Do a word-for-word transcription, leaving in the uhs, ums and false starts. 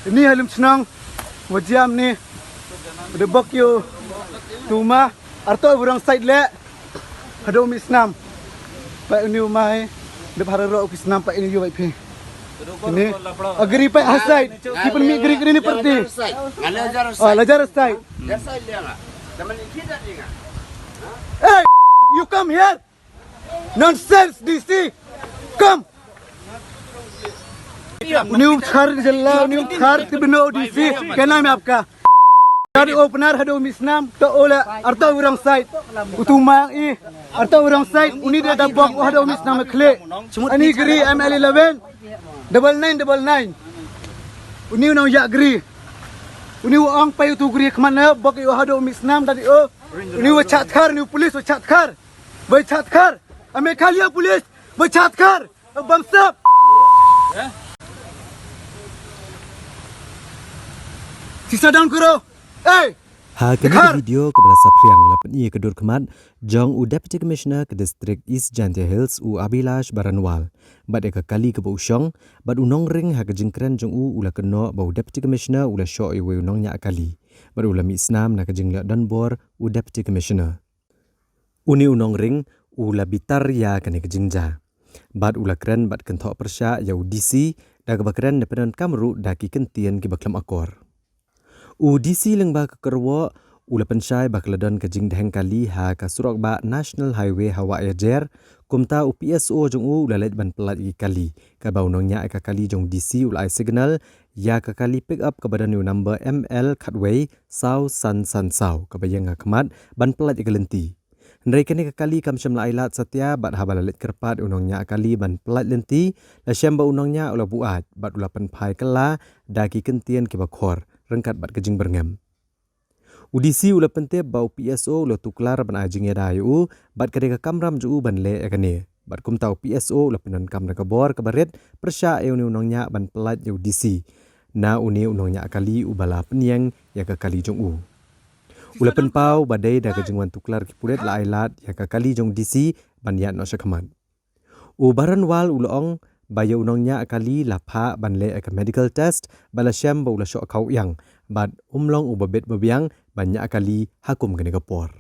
Ini halim chnong, wajiam ni, de bok yu, tuma, arto burang side le, hado mi snam. Pa uni umai, de bhara ro ki snam pa ini yu bai phi. Ini, agri pa aside, ki pen mi agri agri ni parti. Ah, lajar side. Hey, you come here. Nonsense, D C. Come. New thar jela, new thar tibno D C. Kena me apka. Dari opener hado mi snam, to ola, arta urang side. Utuma i, arta urang side, uni da da bok hado mi snam khle. Ani gri M L eleven, double nine, double nine. Uni unang ya gri. Uni u ong pai utu gri kemana, bok i hado mi snam dari o. Uni u chat khar, uni u police u chat khar. Bai chat khar. Ame khalia police, bai chat khar. Bam sap. Sisa down kuro. Hey. Ha kane ka video kaba la saphriang la pyni ka dur khmat jong u Deputy Commissioner ka District East Jaintia Hills u Abhilash Baranwal. Bad ïa ka kali kaba u shong, bad u nongring ha ka jingkren jong u u la kynnoh ba u Deputy Commissioner u la shoh ïa uwei u nongñiah kali. Bad u la mih snam na ka jingleh donbor u Deputy Commissioner. Une u nongring u la bitar ïa kane ka jingjia. Bad u la kren bad kynthoh pyrshah ïa u D C da kaba kren da pyndonkam ruh da ki kyntien kiba khlem akor. U D C lyngba ka kyrwoh u la pynshai ba ka la don ka jingdheng kali ha ka surok bah National Highway ha Wahiajer, kumta u P S O jong u u la leit ban pyllait ïa ki kali. Katba u nongñiah ïa ka kali jong u D C u la ai signal ïa ka kali pick up kaba don ïa u number M L khatwei saw san san saw kaba ïeng ha khmat ban pyllait ïa ka lynti. Hynrei kane ka kali kam shym la ai lad satia bad haba la leit kyrpad u nongñiah kali ban pyllait lynti, la shem ba u nongñiah u la buaid bad u la pynphai kylla da ki kyntien kiba khor ryngkat bad ka jingbyrngem. U D C u la pyntip ba u P S O u la tuklar ban ai jingïada ïa u bad ka dei ka kamram jong u ban leh ïa kane. Bad kumta u P S O u la pyndonkam da ka bor kaba rit pyrshah ïa une u nongñiah ban pyllait ïa u D C na une u nongñiah kali uba la pynïeng ïa ka kali jong u. U la pynpaw ba dei da ka jingwan tuklar ki pulit la ai lad ïa ka kali jong u D C ban ïaid noh sha khmat. U Baranwal u la ong ba ïa u nongñiah kali la phah ban leh ïa ka medical test bad la shem ba u la shoh khaw ïang bad um long uba bit ba biang ban ñiah kali ha kum kane ka por.